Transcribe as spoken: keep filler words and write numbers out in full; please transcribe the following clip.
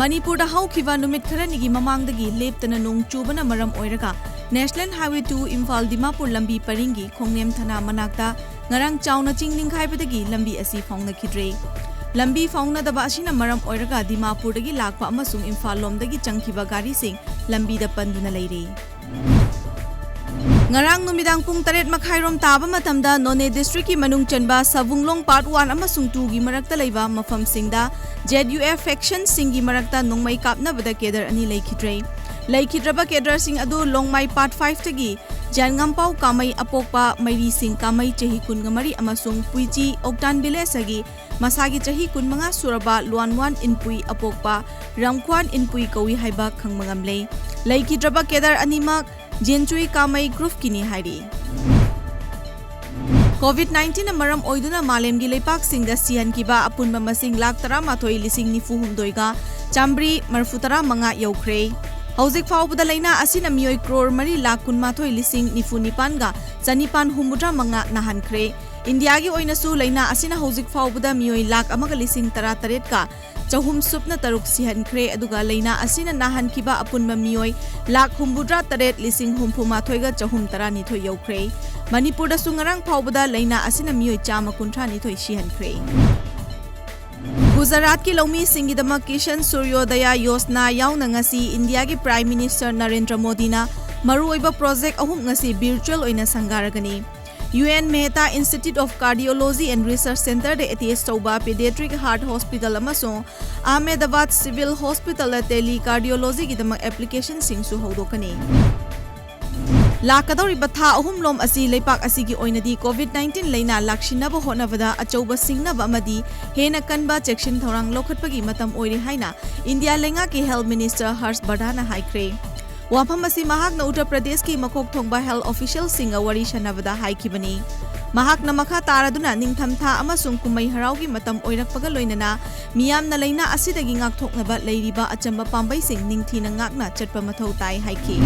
ꯃꯅꯤꯄꯨꯔꯗ ꯍꯧꯈꯤꯕ ꯅꯨꯃꯤꯠ ꯈꯔꯅꯤꯒꯤ ꯃꯃꯥꯡꯗꯒꯤ ꯂꯦꯞꯇꯅ ꯅꯣꯡ ꯆꯨꯕꯅ ꯃꯔꯝ ꯑꯣꯏꯔꯒ National Highway two Imphal Dimapur ꯂꯝꯕꯤ ꯄꯔꯤꯡꯒꯤ ꯈꯣꯡꯅꯦꯝ ꯊꯅꯥ ꯃꯅꯥꯛꯇ ꯉꯔꯥꯡ ꯆꯥꯎꯅ ꯆꯤꯡ ꯅꯤꯡꯈꯥꯏꯕꯗꯒꯤ ꯂꯝꯕꯤ ꯑꯁꯤ ꯐꯥꯎꯅꯈꯤꯗ꯭ꯔꯦ꯫ ꯂꯝꯕꯤ ꯐꯥꯎꯅꯗꯕ ꯑꯁꯤꯅ ꯃꯔꯝ ꯑꯣꯏꯔꯒ ꯗꯤꯃꯥꯄꯨꯔꯗꯒꯤ ꯂꯥꯛꯄ ꯑꯃꯁꯨꯡ ꯏꯝꯐꯥꯜ ꯂꯣꯝꯗꯒꯤ ꯆꯪꯈꯤꯕ ꯒꯥꯔꯤꯁꯤꯡ ꯂꯝꯕꯤꯗ ꯄꯟꯗꯨꯅ ꯂꯩꯔꯦ꯫ ꯉꯔꯥꯡ ꯅꯨꯃꯤꯗꯥꯡ ꯄꯨꯡ ꯇꯔꯦꯠ ꯃꯈꯥꯏꯔꯣꯝ ꯇꯥꯕ ꯃꯇꯝꯗ ꯅꯣꯅꯦ districtꯀꯤ ꯃꯅꯨꯡ ꯆꯟꯕ ꯁꯕꯨꯡꯂꯣꯡ part one ꯑꯃꯁꯨꯡ twoꯒꯤ ꯃꯔꯛꯇ ꯂꯩꯕ ꯃꯐꯝꯁꯤꯡꯗ Z U F factionꯁꯤꯡꯒꯤ ꯃꯔꯛꯇ ꯅꯣꯡꯃꯩ ꯀꯥꯞꯅꯕꯗ cadre ꯑꯅꯤ ꯂꯩꯈꯤꯗ꯭ꯔꯦ꯫ ꯂꯩꯈꯤꯗ꯭ꯔꯕ cadreꯁꯤꯡ ꯑꯗꯨ ꯂꯣꯡꯃꯥꯏ part fiveꯇꯒꯤ ꯖ꯭ꯌꯥꯟꯉꯝꯄꯥꯎ ꯀꯥꯃꯩ ꯑꯄꯣꯛꯄ ꯃꯩꯔꯤꯁꯤꯡ ꯀꯥꯃꯩ ꯆꯍꯤ ꯀꯨꯟꯃꯔꯤ ꯑꯃꯁꯨꯡ ꯄꯨꯏꯆꯤ ꯑꯣꯛꯇꯥꯟ villageꯇꯒꯤ ꯃꯁꯥꯒꯤ ꯆꯍꯤ ꯀꯨꯟꯃꯉꯥ ꯁꯨꯔꯕ ꯂꯨꯋꯥꯟꯋꯥꯟ ꯏꯟꯄꯨꯏ ꯑꯄꯣꯛꯄ ꯔꯝꯈ꯭ꯋꯥꯟ ꯏꯟꯄꯨꯏ ꯀꯧꯏ ꯍꯥꯏꯕ ꯈꯪꯕ ꯉꯝꯂꯦ꯫ ꯂꯩꯈꯤꯗ꯭ꯔꯕ cadre ꯑꯅꯤꯃꯛ ꯖꯦꯟꯆꯨꯏ ꯀꯥꯃꯩ groupꯀꯤꯅꯤ ꯍꯥꯏꯔꯤ꯫ COVID nineteenꯅ ꯃꯔꯝ ꯑꯣꯏꯗꯨꯅ ꯃꯥꯂꯦꯝꯒꯤ ꯂꯩꯄꯥꯛꯁꯤꯡꯗ ꯁꯤꯍꯟꯈꯤꯕ ꯑꯄꯨꯟꯕ ꯃꯁꯤꯡ ꯂꯥꯈ ꯇꯔꯥꯃꯥꯊꯣꯏ ꯂꯤꯁꯤꯡ ꯅꯤꯐꯨ ꯍꯨꯝꯗꯣꯏꯒ ꯆꯥꯝꯃꯔꯤ ꯃꯔꯤꯐꯨ ꯇꯔꯥ ꯃꯉꯥ ꯌꯧꯈ꯭ꯔꯦ꯫ ꯍꯧꯖꯤꯛ ꯐꯥꯎꯕꯗ ꯂꯩꯅꯥ ꯑꯁꯤꯅ ꯃꯤꯑꯣꯏ ꯀ꯭ꯔꯣꯔ ꯃꯔꯤ ꯂꯥꯈ ꯀꯨꯟꯃꯥꯊꯣꯏ ꯂꯤꯁꯤꯡ ꯅꯤꯐꯨ ꯅꯤꯄꯥꯟꯒ ꯆꯅꯤꯄꯥꯟ ꯍꯨꯝꯐꯨꯇꯔꯥ ꯃꯉꯥ ꯅꯥꯍꯟꯈ꯭ꯔꯦ꯫ ꯏꯟꯗꯤꯌꯥꯒꯤ ꯑꯣꯏꯅꯁꯨ ꯂꯩꯅꯥ ꯑꯁꯤꯅ ꯍꯧꯖꯤꯛ ꯐꯥꯎꯕꯗ ꯃꯤꯑꯣꯏ ꯂꯥꯈ ꯑꯃꯒ ꯂꯤꯁꯤꯡ ꯇꯔꯥ ꯇꯔꯦꯠꯀ ꯆꯍꯨꯝ ꯁꯨꯞꯅ ꯇꯔꯨꯛ ꯁꯤꯍꯟꯈ꯭ꯔꯦ, ꯑꯗꯨꯒ ꯂꯩꯅꯥ ꯑꯁꯤꯅ ꯅꯥꯍꯟꯈꯤꯕ ꯑꯄꯨꯟꯕ ꯃꯤꯑꯣꯏ ꯂꯥꯈ ꯍꯨꯝꯐꯨꯇꯔꯥ ꯇꯔꯦꯠ ꯂꯤꯁꯤꯡ ꯍꯨꯝꯐꯨ ꯃꯥꯊꯣꯏꯒ ꯆꯍꯨꯝ ꯇꯔꯥꯅꯤꯊꯣꯏ ꯌꯧꯈ꯭ꯔꯦ꯫ ꯃꯅꯤꯄꯨꯔꯗꯁꯨ ꯉꯔꯥꯡ ꯐꯥꯎꯕꯗ ꯂꯩꯅꯥ ꯑꯁꯤꯅ ꯃꯤꯑꯣꯏ ꯆꯥꯝꯃ ꯀꯨꯟꯊ꯭ꯔꯥ ꯅꯤꯊꯣꯏ ꯁꯤꯍꯟꯈ꯭ꯔꯦ꯫ ꯒꯨꯖꯔꯥꯠꯀꯤ ꯂꯧꯃꯤꯁꯤꯡꯒꯤꯗꯃꯛ ꯀꯤꯁꯟ ꯁꯨꯔꯌꯣꯗꯌꯥ ꯌꯣꯖꯅꯥ ꯌꯥꯎꯅ ꯉꯁꯤ ꯏꯟꯗꯤꯌꯥꯒꯤ Prime Minister ꯅꯔꯦꯟꯗ꯭ꯔ ꯃꯣꯗꯤꯅ ꯃꯔꯨꯑꯣꯏꯕ project ꯑꯍꯨꯝ ꯉꯁꯤ virtual ꯑꯣꯏꯅ ꯁꯪꯒꯥꯔꯒꯅꯤ꯫ U N Mehta Institute of Cardiology and Research Centreꯗ attach ꯇꯧꯕ Pediatric Heart Hospital ꯑꯃꯁꯨꯡ Ahmedabad Civil Hospitalꯗ tele cardiologyꯒꯤꯗꯃꯛ applicationꯁꯤꯡꯁꯨ ꯍꯧꯗꯣꯛꯀꯅꯤ꯫ ꯂꯥꯛꯀꯗꯧꯔꯤꯕ ꯊꯥ ꯑꯍꯨꯝꯂꯣꯝ ꯑꯁꯤ ꯂꯩꯄꯥꯛ ꯑꯁꯤꯒꯤ ꯑꯣꯏꯅꯗꯤ COVID nineteen ꯂꯩꯅꯥ ꯂꯥꯛꯁꯤꯟꯅꯕ ꯍꯣꯠꯅꯕꯗ ꯑꯆꯧꯕ ꯁꯤꯡꯅꯕ ꯑꯃꯗꯤ ꯍꯦꯟꯅ ꯀꯟꯕ ꯆꯦꯛꯁꯤꯟ ꯊꯧꯔꯥꯡ ꯂꯧꯈꯠꯄꯒꯤ ꯃꯇꯝ ꯑꯣꯏꯔꯦ ꯍꯥꯏꯅ ꯏꯟꯗꯤꯌꯥ ꯂꯩꯉꯥꯛꯀꯤ Health Minister ꯍꯔꯁ ꯕꯔꯙꯟꯅ ꯍꯥꯏꯈ꯭ꯔꯦ꯫ ꯋꯥꯐꯝ ꯑꯁꯤ ꯃꯍꯥꯛꯅ ꯎꯠꯇꯔ ꯄ꯭ꯔꯗꯦꯁꯀꯤ ꯃꯀꯣꯛ ꯊꯣꯡꯕ health officialꯁꯤꯡꯒ ꯋꯥꯔꯤ ꯁꯥꯟꯅꯕꯗ ꯍꯥꯏꯈꯤꯕꯅꯤ꯫ ꯃꯍꯥꯛꯅ ꯃꯈꯥ ꯇꯥꯔꯗꯨꯅ ꯅꯤꯡꯊꯝꯊꯥ ꯑꯃꯁꯨꯡ ꯀꯨꯝꯃꯩ ꯍꯔꯥꯎꯒꯤ ꯃꯇꯝ ꯑꯣꯏꯔꯛꯄꯒ ꯂꯣꯏꯅꯅ ꯃꯤꯌꯥꯝꯅ ꯂꯩꯅꯥ ꯑꯁꯤꯗꯒꯤ ꯉꯥꯛꯊꯣꯛꯅꯕ ꯂꯩꯔꯤꯕ ꯑꯆꯝꯕ ꯄꯥꯝꯕꯩꯁꯤꯡ ꯅꯤꯡꯊꯤꯅ ꯉꯥꯛꯅ ꯆꯠꯄ ꯃꯊꯧ ꯇꯥꯏ ꯍꯥꯏꯈꯤ꯫